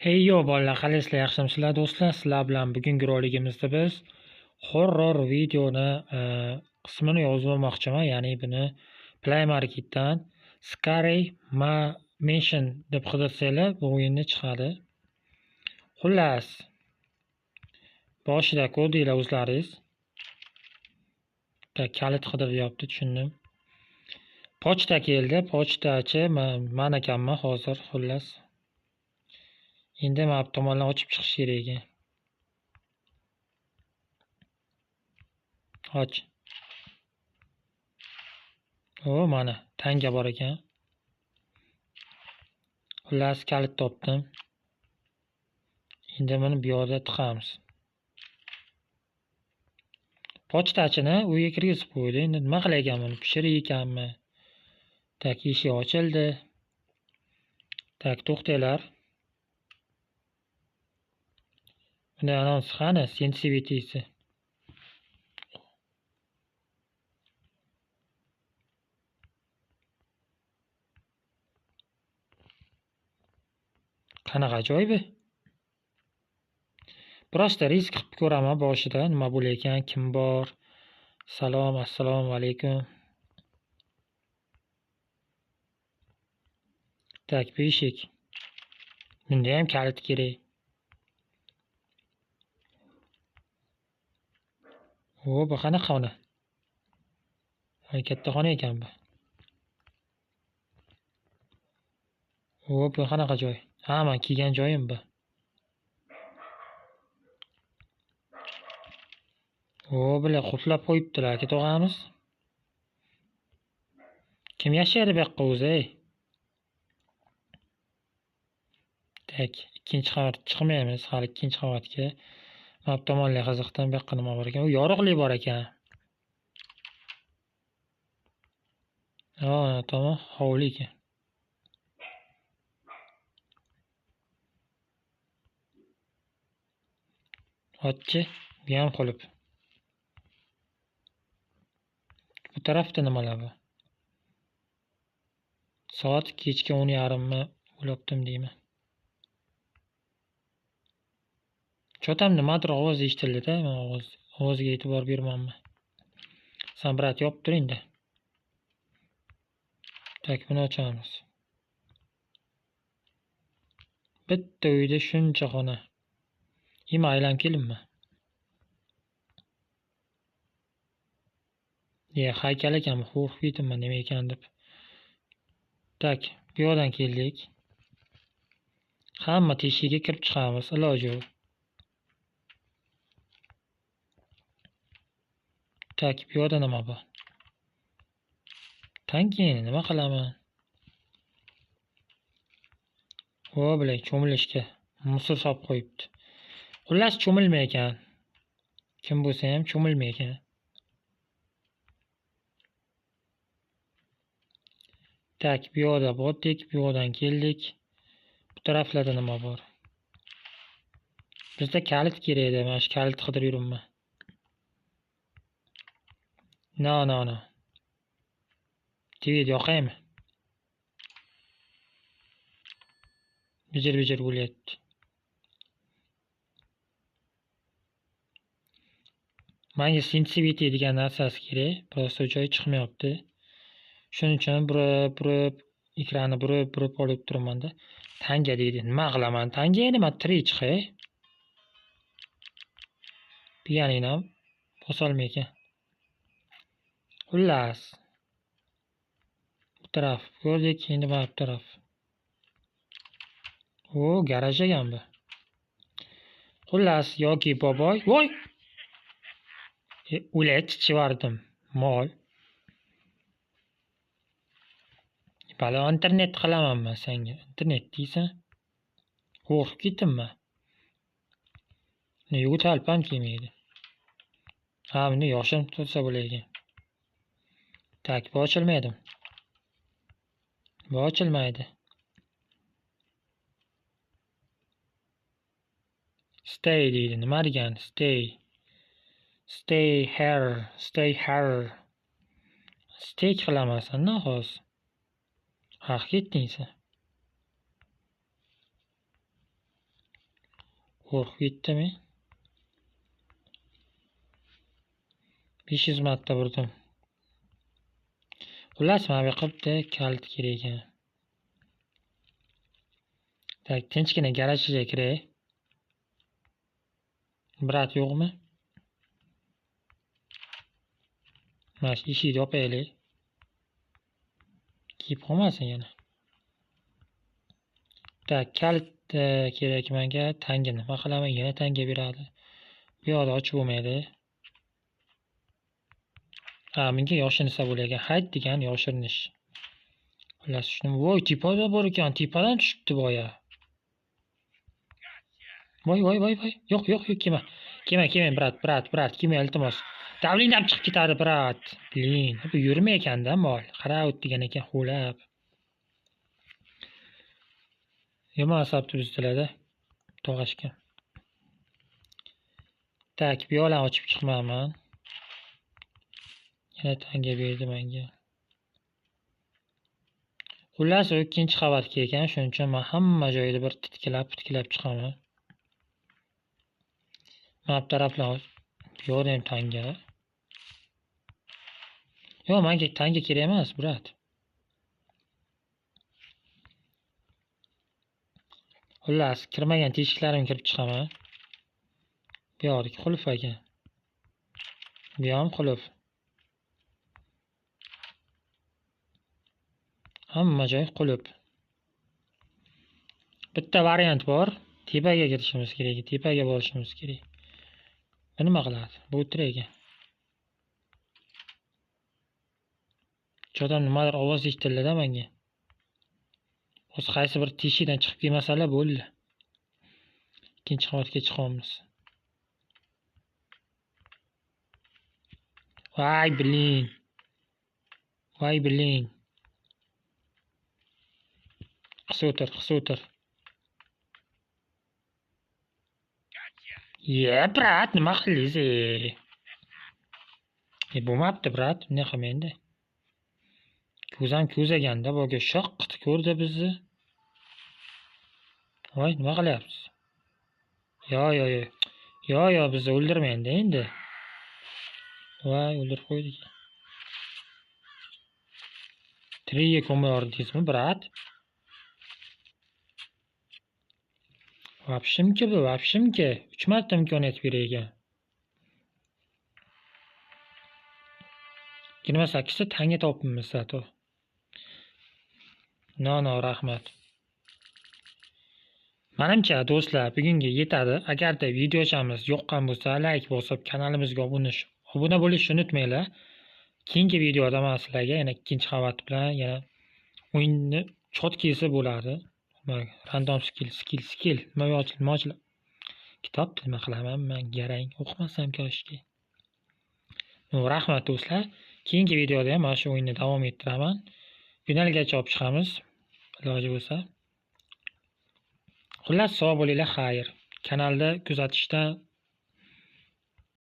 Hey yo bolalar, qalaysizlar, yaxshimisizlar do'stlar? Sizlar bilan bugungi roligimizda biz horror videoni qismini yozib olmoqchiman. Ya'ni buni Play Marketdan Scary Mansion deb qidirsanglar, bu o'yinni chiqadi. Xullas, boshida ko'rdinglar o'zlaringiz. Kalit qidiryapti, tushundim. Pochta keldi, pochtachi man ekanman hozir, xullas. Endi mana bu tomondan ochib chiqish kerak ekan. Och. O, mana tanga bor ekan. Xullas, kalit topdim. Endi buni bu yoqda tiqamiz. Pochtachini uyga kirgizib qo'ydi. Endi nima qilar ekan buni? Pishirar ekanmi? Tak, eshik ochildi. Tak, to'xtanglar. Buni anons qani? Sensitivitysi. Qanaqa joy bu? Prosta risk qilib ko'raman boshida nima bo'layotgan, kim bor. Salom, assalomu alaykum. Tak, bu eshik. Bunda ham kalit kerak. O, bu qanaqa xona? Voy, katta xona ekan bu. O, bu qanaqa joy? Ha, men kelgan joyim bu. O, bular qulflab qo'yibdilar, aka tog'amiz. Kim yashaydi bu yoqqa o'zi, ey? Tak, ikkinchi qavat chiqmaymiz, hali ikkinchi qavatga. Mana bu tomonlar qiziqdan bu yoqqa nima bor ekan? U yorug'lik bor ekan. Ha, tomon hovli ekan. Otchi, bu ham qulf. Bu tarafda nimalar bor? Soat kechki 10:30 o'ylabdim deyman. Chotam nimadir ovoz eshitildi-da, men ovozga e'tibor bermanman. San brat yopib tur endi. Tak, buni ochamiz. Bitta uyda shuncha xona. Ima aylanib kelinmi? Ye, haykal ekanmi? Qo'rqib ketibman nima ekan deb. Tak, bu yoqdan keldik. Hamma teshigiga kirib chiqamiz, iloji yo'q. Tak, bu yoqda nima bor? Tankini nima qilaman? O, bilay, cho'milishga musor solib qo'yibdi. Xullas, cho'milmay ekan. Kim bo'lsa ham cho'milmay ekan. Tak, bu yoqda bordik, bu yoqdan keldik. Bu taraflarda nima bor? Bizda kalit kerak edi, mana shu kalitni qidirib yuribman. No, no, no. TVni yoqaymi? Bijir-bijir bo'lyapti. Menga sensitivity degan narsasi kerak. Prosta joyi chiqmayapti. Shuning uchun burib-burib, ekranni burib-burib olib turibman-da. Tanga deydi. Nima qilaman? Tanga nima tirik chiqay? Piyanini ham bosolmay ekan. Xullas. Bu taraf ko'rdik, endi mana bu taraf. O, garaj ekan bu. Xullas, yoki boboy, voy! O'lay chivardim, mol. Balo internet qilaman men senga. Internet deysan? Qo'rqib ketdimmi? Ne yo'talib ham kelmaydi. Ha, buni yoshim tursa bo'lar ekan. Tak, bu ochilmaydi. Bu ochilmaydi. Stay deydi. Nima degani? Stay. Stay here, stay here. Stay qilaman hozir. Ha, ketding sen. Qo'rqib ketdim. 500 marta burdim. Xullas, mana bu yoqqa bitta kalit kerak ekan. Tak, tinchgina garajga kiray. Brat yo'qmi? Mana shu eshikni yopaylik. Kiyib qolmasin yana. Tak, kalit kerak menga. Tanga nima qilaman? Yana tanga beradi. Bu yoqda ochib bo'lmaydi. Ha, menga yoshirinsa bo'lar ekan. Hayt degan yoshirinish. Xullas, shuni voy, tepada bor ekan, tepadan tushibdi boya. Voy, voy, voy, voy. Yo'q, yo'q, yo'q, kelma. Kelma, kelma, brat, brat, brat, kelma, iltimos. Davlingdan chiqib ketadi, brat. Blin, bu yurmay ekanda mol. Qarab o'tdigan ekan, xo'lab. Yomon asabni buzdilar-da. Tog'ashga. Tak, bu yoqlarni ochib chiqmayman. Yana tanga berdi menga. Xullas, u ikkinchi qavatga ekan, shuning uchun men hamma joyda bir titkilab chiqaman. Mana bu taraflar yo'q ham tanga. Yo'q, menga tanga kerak emas, brat. Xullas, kirmagan teshiklarimga kirib chiqaman. Bu yoqdagi qulf ekan. Bu ham qulf. Hamma joy qulf. Bitta variant bor. Tepaga kirishimiz kerak, tepaga borishimiz kerak. Bu nima qiladi? Bu o'tirar ekan. Cho'dan nimadir ovoz eshitildi-da menga. O'zi qaysi bir teshikdan chiqib kelmasalar bo'ldi. Ikkinchi qavatga chiqamiz. Voy, blin. Voy, blin. Qis o'tir, qis o'tir. Ye, brat, nima qildingiz? Bo'lmabdi, brat, nima qilay endi? Ko'zam ko'zaganda boga shoq qilib ko'rdi bizni. Voy, nima qilyapsiz? Yo, yo, yo. Yo, yo, bizni o'ldirmang endi. Voy, o'ldirib qo'ydik. Tiriga ko'mib yubordingizmi, brat? Vapshimki bu, vapshimki. 3 marta imkoniyat berar ekan. 28 ta tanga topibmiz zato. No, no, rahmat. Menimcha do'stlar, bugunga yetadi. Agarda videochamiz yoqqan bo'lsa, like bosib, kanalimizga obuna bo'lishni unutmanglar. Keyingi videoda men sizlarga yana ikkinchi qavat bilan yana o'yinni chotkisi bo'ladi. Random skill, skill, skill. Nima ochildi, nima ochildi? Kitob nima qilaman men, garang o'qimasam koshki. Rahmat do'stlar. Keyingi videoda ham mana shu o'yinni davom ettiraman. Finalgacha olib chiqamiz, iloji bo'lsa. Xullas, sog' bo'linglar, xayr. Kanalda kuzatishdan